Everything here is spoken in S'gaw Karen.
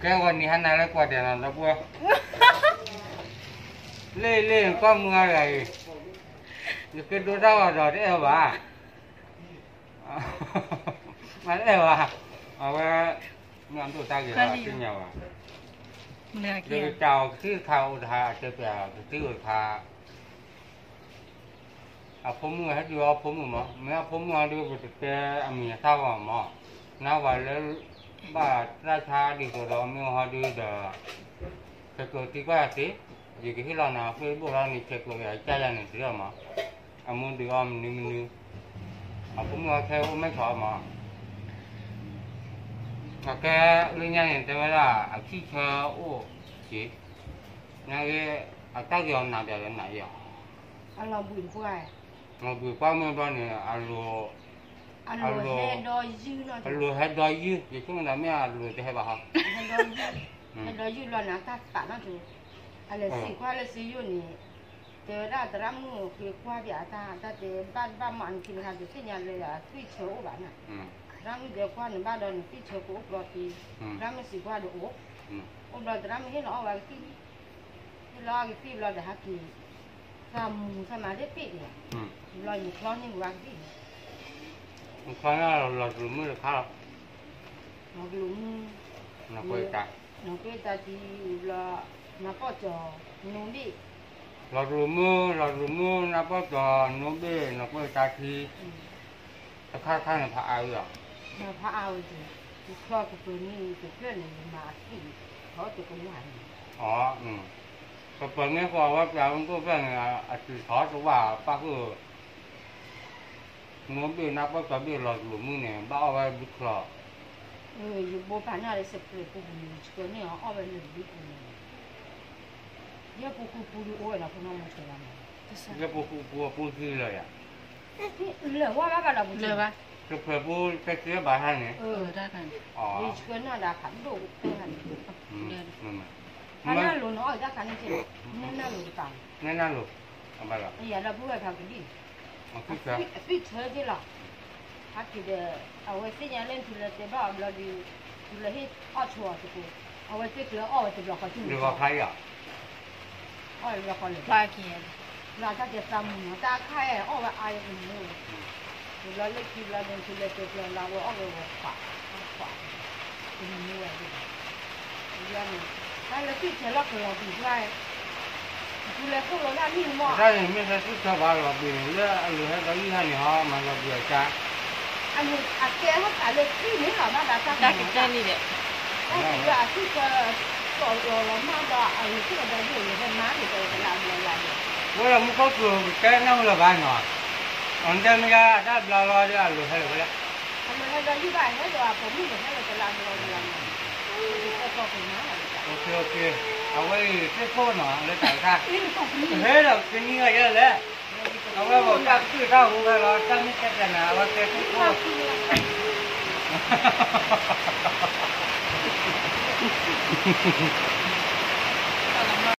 ကဲဝဲနံၤဟါနၤလၢကွၢ်ဒဲး နီၤ ဒီပုၢ်ဝဲၢ်, လ့ၣ်လ့ၣ် ကွၢ်မုၢ်ဂၤအံၤ, ယကဒိတၢ်ဂီၤဒီးတအဲၣ်ဘၣ်, တအဲၣ်ဘၣ်, အဝဲ မ့ၢ်အဒိၣ်တၢ်ဂ့ၤဘၣ် သ့ၣ်ညါဘၣ်, ယကစၢ်အီၤကသံၣ်တခါအိၣ်တဟါ အတဲပျးကသံၣ်အိၣ်တခါ အဖိမုၣ်ဟဲဒုးအီဖိမုၣ်မး, မ့ၢ်အဖိမုၣ်ဟီဒုး ပတတဲအမံၤအသၣ်ဂီၢ်မး, နဝၤလၢ ဘၣ်တၢ်ဆါဒ်သိးဒီး မ့ၢ်ဟီဒုးဒီး ဆဲးကျိးသံကွၢ်သ့, ယကဟ့ၣ်လီၤနၤ Facebook လီၤန့ၣ် ဆဲးကျိးက့ၤအကစၢ်ယၤန့ၣ်တရၢၣ်မး, အမူဒုးအီမနုၤမနုၤ, အဖိမုၣ်အီခဲအိၣ်မဲၢ်ဆီးမး, အကဲလၢညါန့ၣ် တဲဝဲဒၣ် အဆံၣ်ဆၢအိၣ်က့ၤ, နဂ့ၤ အတၢ်ဂ့ၤအီၤနၤဒၣ်လၢနၤအံၤ, အလီၤဘှံးပှၢ်, လီၤဘှံးပှၢ်မ့ၢ်ဘျီန့ၣ် အလိၤ, အလိၤဟဲဒီယုၢ်, ယဆိကမိၣ်သးမ့ၢ်အလိၤတဟဲဘၣ်ဟီ, ဟဲဒီယုၢ်လီၤန့ၣ် အတၢ်သးနီၣ်ထူ, အလဲၤစံးကွၢ်လၢစ့ယိၣ်န့ၣ်, တဲဝဲဒၣ်သရၣ်မုၣ်ဃ့ကွၢ်ပၠးအတၢ်, တၢ်တဲဘၣ်တဘၣ်မး နခံနခါတသ့ၣ်ညါလၢအသွံၣ်ဆၢအိၣ်ဘၣ်နၤ, သရၣ်မုၣ်တဲကွၢ်နဘၣ်ဒီးနသွံၣ်ဆၢကအိၣ်ဘျီသ့, သရၣ်မုၣ်စံးကွၢ်ဒီးအိၣ်, အိၣ်ဘျီသရၣ်မုၣ်ဟ့ၣ်လီၤအီၣ်ဝဲကသံၣ် ဟ့ၣ်လီၤအီၣ်ကသံၣ်ဘျီဒီးဟဲက့ၤ, သးမူသးမၤလၢပ့ၣ်န့ၣ်, ဘျီယချီန့ၢ်ဝဲကသံၣ်န့ၣ်, ချီန့ၢ်လီၤကလူးမုၢ်တခါလီၤ, လီၤကလူးမုၢ်, နီၢ်ကွ့တၢ်ထံဘျီ, နၢ်ပီၣ်ကၠီၤ, နိဘ့ၣ်, လီၤကလူးမုၢ်, လီၤကလူးမုၢ်, နၢ်ပီၣ်ကၠီၤ, နိဘ့ၣ်, နီၢ်ကွ့တၢ်ထံ တခါတခါန့ၣ်ဖးအါဝဲလီၤ, ဖးအါဝဲ, ယချီကပၢၤန့ၣ် ကဖျၢၣ်န့ၣ် ယမၤအသွံၣ်, ထီတကဝၢ်န့ၣ်, အ, ကပၢၤန့ၣ်ဃီအဝဲပျးဝဲကိၣ်ဖျၢၣ်န့ၣ် အတုၤထီတဝၢ်ပၣ်ဃုာ်, နိဘ့ၣ် နၢ်ပီၣ်ကၠီၤဘ့ၣ် လီၤကလူးမုၢ်န့ၣ် ဘၣ်အီၣ်ဝဲဘုချီ ယဘိးဖးနၢ်လၢစပျဲးပူၤပူၤန့ၣ် ယဆှၢန့ၢ်အီၤအီၣ်ဝဲလၢဘုပူၤန့ၣ်, ယဲၢ်ပူၤဃုပူၤဒုးအိၣ်ဝဲဒီးဖိနီၢ်မူဆှၢလီၤန့ၣ်, ယဲၢ်ပူၤဃုပူၤအပူၤသံလၢာ်ယၤ, လၢာ်ဝဲဘၣ်ဘၣ်ဒီးပူၤ, တဖျၢၣ်ပူၤတသ့ဘၣ်ဟါန့ၣ်, ယဆှၢန့ၢ်ဒီးဖးဒိၣ်အိၣ်ဖဲန့ၣ်, ဖးနၢ်လိၤန့ၣ်အီၣ်ယတၢ်ခါန့ၣ်က့, နဲနၢ်လိၤတကး, နဲနၢ်လိၤ, ယၤဒီပုၢ်ဝဲၢ်ဖးကဒံၣ် အသွံၣ်ဆၢက့လီၤ, ဟဲက့ၤဒီး, အဝဲသ့ၣ်ညါလၢနထူလၢတဲဘၣ်အီၤဘျီဒီး, ထူလၢဟ့ၣ်အီၣ်ဆိအီၤသကိး, အဝဲသ့ၣ်ကျၢၤအီၣ်ဝဲတဘျီဃီက့ၤ, အီၣ်တဘျီဃီလၢၤ, လၢတၢ်တဲသးမုာ်နီၤ တၢ်ခါအံၤအီၣ်ဝဲအါယကမုာ်, တဘျီလၢခံဘျီဒီး ထူလၢတဲကျၢၤလၢအဝဲအီၣ်ဝဲဝဲခွး, ခွး, ကမုာ်ဝဲ, တၢ်လၢသွံၣ်ဆၢလီၤကလီၤဘှံးပှၢ်, ထူလၢခိၣ်လီၤဒၣ်နံၣ်မး, တၢ်န့ၣ်မ့ၢ်ဟဲသွံၣ်ဆၢဘၣ်လီၤဘှံးန့ၣ် လၢအလိၤဟဲဒီးယုၢ်ဟါန့ၣ်ဟီ မၤလီၤဘှံးအကါ, အကဲထီၣ်သးလၢသွံၣ်န့ၣ်လီၤ ဘၣ်ဒၣ်တၢ်ကကဲန့ၣ်ဒီး, တၢ်ကကဲလံဒီး, တၢ်ကလီၤလီၤမၢ်ဒီး အလိၤခိၣ်လီၤဒီးယုၢ်န့ၣ် ဟဲမၤန့ၣ်ဒီးတလးဘျီလၢ်ဒီး, ဝဲဒီးမူခိၣ်ကျိၤကကဲနၢ်ဟူလၢၤဘၣ်နီၤ, အီၤတဲမ့ၢ်ဒၣ်တၢ်ဘျီလီၤဒီးအလိၤဟဲလၢၤဝဲလဲၣ် အမ့ၢ်ဟဲဒီးယုၢ်ဘၣ် ဟဲဒီးအပိာ်မုၣ်ဒီးဟဲလၢတလးဘျီလၢ်လၢ်, အဝဲအံၤသ့ၣ်ခိၣ်နီၤ လၢတၢ်တခါ, ဟဲဒီးကနံၣ်ဂၤယဲလဲၣ်, အဝဲဘၣ်တၢ်ခုၣ်တၢ်ဟူဝဲလီၤ တၢ်မ့ၢ်တဲပျးနၤ အဝဲတဲသ့ၣ်ခိၣ်